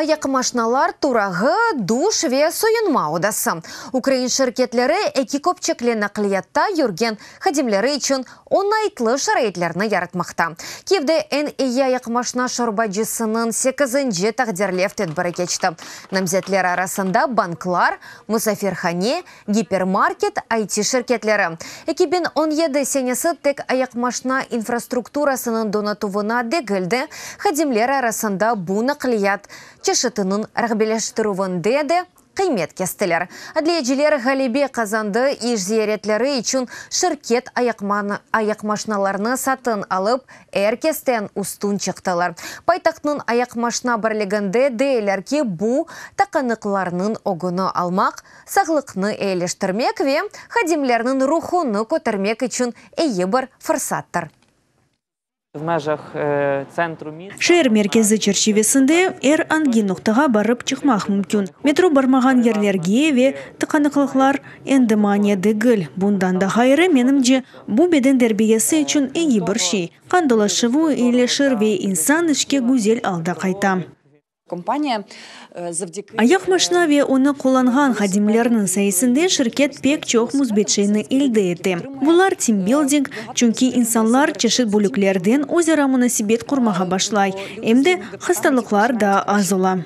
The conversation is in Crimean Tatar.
Ayaqmaşnalar turağı, duş ve soyunma odası. Ukrain şirketleri eki köpçekli naqliyatta yürgen hadimleri içün oñaytlı şaraitlerni yaratmaqta. Kiyevde eñ eyi ayaqmaşna şorbacısınıñ sekizinci taqdirlev tedbiri keçti. Namzetler arasında banklar, musafirhane, gipermarket, IT şirketleri. 2017 senesi tek ayaqmaşna infrastrukturasınıñ donatuvına degil de, hadimler arasında bu naqliyat çeşitiniñ rağbetleştirüvinde de qıymet kestiler. Adliyeciler ğalebe qazandı, iş ziyaretleri içün şirket ayaqmaşnalarnı satın alıp, er kesten üstün çıqtılar. Paytahtnıñ ayaqmaşna birliginde deyler ki, bu, taqanıqlarnıñ ögüni almaq, sağlıqnı eyileştirmek ve hadimlerniñ ruhunı kötermek içün eyi bir fırsattır. Şeer merkezi çerçivesinde er angi noqtağa barıp çıqmaq mümkün. Metro barmağan yerlerge ve tıqanıqlıqlar endi mania degil. Bundan da ğayrı, menimce, bu beden terbiyesi içün eyi bir şey, qan dolaşuvı eyileşir ve insan işke güzel alda qayta. Ayaqmaşna ve onı qullanğan hadimlerniñ sayesinde şirket pek çoq müsbet şeyni elde ete. Bular teambuilding, çünki insanlar çeşit bölüklerden özara munasebet qurmağa başlay, em de hastalıqlar daa az ola.